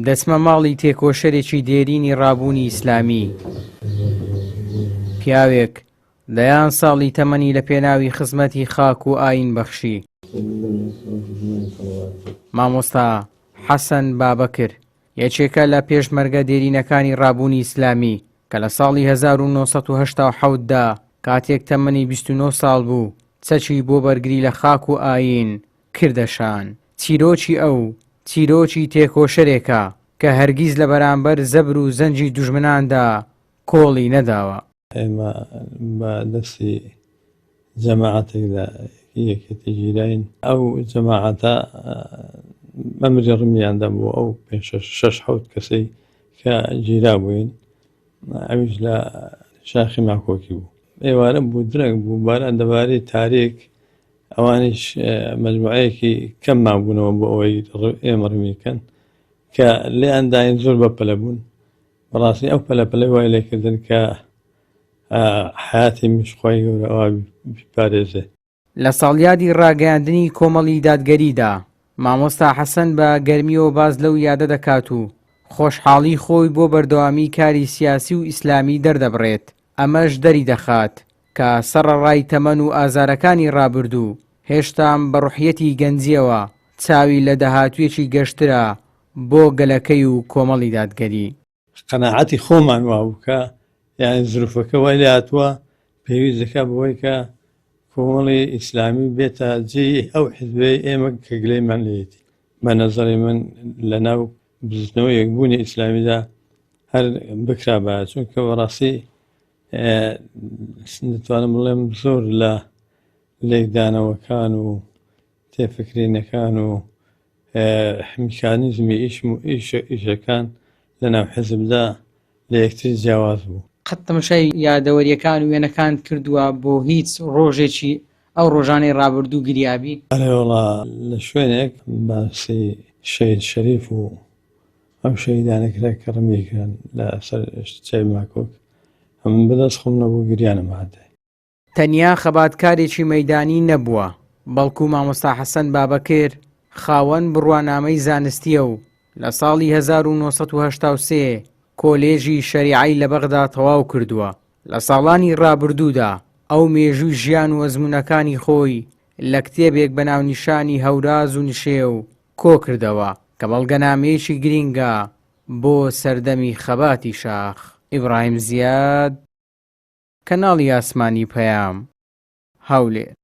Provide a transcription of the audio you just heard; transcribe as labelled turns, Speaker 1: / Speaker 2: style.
Speaker 1: دەچمە ماڵی تێکۆشەرێکی دێرینی ڕابوونی ئیسلامی. پیاوێک دەیان ساڵی تەمەنی لە پێناوی خزمەتی خاک و ئایین بەخشی. مامۆستا حەسەن بابەکر یەکێکە لە پێشمەرگە دێرینەکانی ڕابوونی ئیسلامی کە لە ساڵی 1987 دا کاتێک تەمەنی 29 ساڵ بوو چەکی بۆ بەرگری لە خاک و ئایین کردە شان. چیرۆکی ئەو، چیرۆکی تێکۆشەرێکە کە هەرگیز لە بەرامبەر زەبر و زەنگی دوژمناندا کۆڵی نەداوە.
Speaker 2: ئێمە بە دەستی جەماعەتێک لە یەکێتی گیراین. ئەو جەماعەتە ئەمری ڕمیان دەبوو ئەو پێنج شەش حەوت کەسەی کە گیرابووین ئەویش لە شاخی ماکۆکی بوو. ئێوارە بوو درەنگ بوو باران دەباری تاریک ئەوانیش مەجموعەیەکی کەم مابوونەوە بۆ ئەوەی ئێمە ڕمی کەن کە لێیان داین زۆر بەپەلە بوون بەڕاستی ئەو پەلە پەلەی وای لێکردن کە حیاتی منیش خوای گەورە ئەوا بیپارێزێ.
Speaker 1: لە ساڵیادی ڕاگەیاندنی کۆمەڵی دادگەریدا، مامۆستا حەسەن بە گەرمییەوە باس لەو یادە دەکات و خۆشحاڵی خۆی بۆ بەردەوامی کاری سیاسی و ئیسلامی دەردەبڕێت، ئەمەش دەریدەخات کە سەڕەڕای تەمەن و ئازارەکانی ڕابردوو، هێشتام بە ڕوحیەتی گەنجییەوە چاوی لە داهاتوویەکی گەشترە بۆ گەلەکەی و کۆمەڵی دادگەری.
Speaker 2: قەناعەتی خۆمان وابوو کە یانی زروفەکە وای لێ هاتووە پێویست دەکات بەوەی کە کۆمەڵی ئیسلامی بێتە جێی ئەو حزبەی ئێمە کە گلەیمان لێیەتی. بە نەزەری من لە ناو بزوتنەوەی یەکبوونی ئیسلامیدا هەر بکرابایە چونکە بەڕاستی دەتوانم بڵێم زۆر لە لێکدانەوەکان و تێفکرینەکان و میکانیزمی ئیش و ئیشەکان لە ناو حزبدا لە یەکتری جیاواز بوو.
Speaker 1: قەت تەماشای یادەوەریەکان و وێنەکانت کردووە بۆ هیچ ڕۆژێکی ئەو ڕۆژانەی ڕابردوو گریابی؟
Speaker 2: ئەرێ وەڵا لە شوێنێک باسی شەهید شەریف و ئەو شەهیدانە کرا کە ڕمی کران لە سەر چای ماکۆک ئەمن بەدەست خۆم نەبوو گریانم هاتێ.
Speaker 1: تەنیا خەباتکارێکی مەیدانی نەبووە، بەڵکو مامۆستا حەسەن بابەکر خاوەن بڕوانامەی زانستییە و لە ساڵی 1983 کۆلێژی شەریعەی لە بەغدا تەواو کردووە. لە ساڵانی ڕابردوودا ئەو مێژووی ژیان و ئەزموونەکانی خۆی لە کتێبێک بە ناونیشانی هەوراز و نشێو کۆکردەوە، کە بەڵگەنامەیەکی گرینگە بۆ سەردەمی خەباتی شاخ. ئیبراهیم زیاد، کەناڵی ئاسمانی پەیام، هەولێر.